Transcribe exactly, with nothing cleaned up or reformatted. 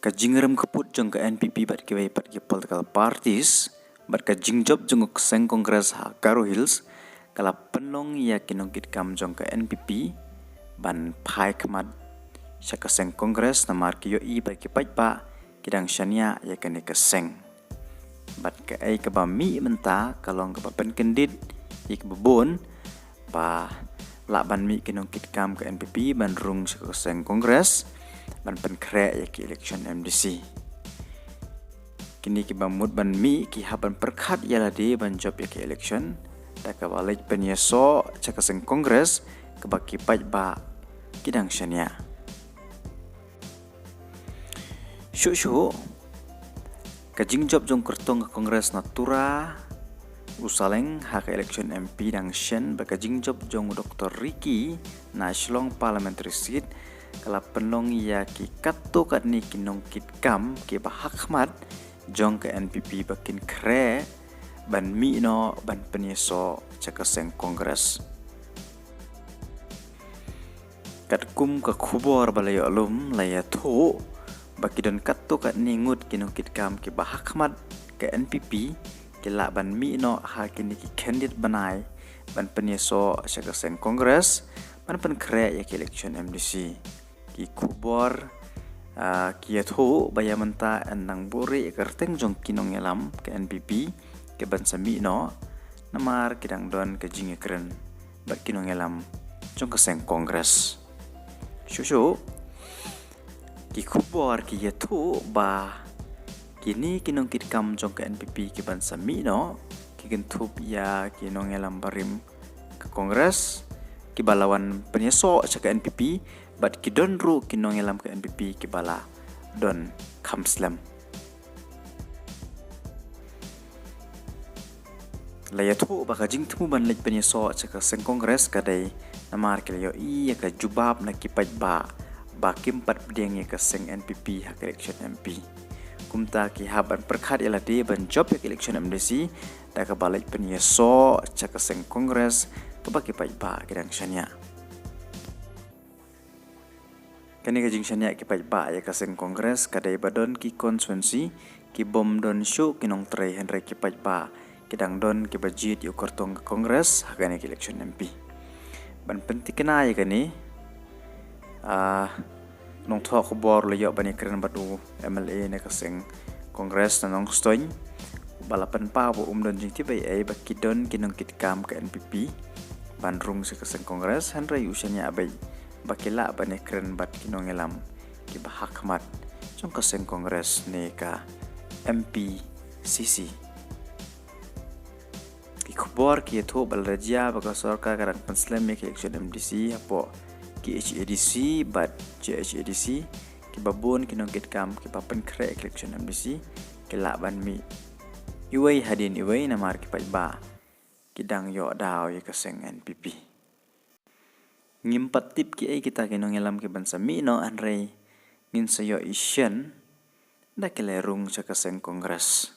Ka jingrem kput jong ka N P P bad kiwei pat ki political parties bad ka jingjop jong ka seng Congress ha Garo Hills ka la pynlong ïa ki nongkitkam jong ka N P P ban phai khmat sha ka seng Congress namar ki ïohi ba ki paidbah ki dang shaniah ïa kane ka seng. Bad kaei kaba mih mynta ka long kaba pynkyndit ïa kiba bun ba lah ban mih ki nongkitkam ka N P P ban rung sha ka seng Congress ban pynkhreh ïa ki election M D C. Kine kiba mut ban mih ki hap ban pyrkhat ïa lade ban jop ïa ki election da kaba leit pynïasoh sha ka seng Congress kaba ki paidbah ki dang shaniah. Shuh shuh ka jingjop jong kyrtong ka Congress na Tura u Saleng ha ka election M P dang shen bad ka jingjop jong u Doctor Ricky na Shillong Parliamentary Seat ka la pynlong ïa ki katto katne ki nongkitkam kiba ha khmat jong ka N P P ba kin khreh ban mih noh ban pynïasoh sha ka seng Congress. Katkum ka khubor ba la ïoh lum la ïathuh ba ki don katto katne ngut ki nongkitkam kiba ha khmat ka N P P ki lah ban mih noh ha kine ki candidate bnai ban pynïasoh sha ka seng Congress ban pynkhreh ïa ki election M D C. Ki khubor ah, ki ïathuh ba ïa mynta yn nang buhrieh ïa ka kyrteng jong ki nongïalam ka N P P ki ban sa mih noh namar ki dang don ka jingïakren bad ki nongïalam jong ka seng Congress. Shuh shuh ki khubor ki ïathuh ba kine ki nongkitkam jong ka N P P ki ban sa mih noh ki kynthup ïa ki nongïalam barim ka Congress kiba la wan pynïasoh sha ka N P P bad ki don ruh ki nongïalam ka N P P kiba la don kham slem. La ïathuh ba ka jingthmu ban leit pynïasoh sha ka seng Congress ka dei namar ki la ïohi ïa ka jubab na ki paidbah ba kim pat pdiang ïa ka seng N P P ha ka election M P. Kumta ki hap ban pyrkhat ïa lade ban jop ïa ka election M D C da kaba leit pynïasoh sha ka seng Congress kaba ki paidbah ki dang shaniah. Kane ka jingshaniah ki paidbah ïa ka seng Congress ka dei ba don ki constituency ki bym don shuh ki nongtrei hynrei ki paidbah ki dang don kiba jied ïa u kyrtong ka Congress ha kane ka election M P. Ban pynthikna ïa kane ah, nongthoh khubor la ïoh ban ïakren bad u M L A na ka seng Congress na Nongstoiñ ba la pynpaw ba um don jingtip ei ei ba ki don ki nongkitkam ka N P P ban rung sha ka seng Congress hynrei u shaniah beit ba ki lah ban ïakren bad ki nongïalam kiba ha khmat jong ka seng Congress ne ka M P C C. Ki khubor ki ïathuh ba la jia ba ka sorkar ka dang pynslem ïa ka election M D C hapoh K H A D C bad J H A D C kiba bun ki nongkitkam kiba pynkhreh ïa ka election M D C ki lah ban mih iwei hadien iwei namar ki paidbah ki dang ïoh daw ïa ka seng N P P. Ngim pat tip kiei kita ki nongïalam ki ban sa mih noh hynrei ngin sa ïoh isien da ki la rung sha ka seng Congress.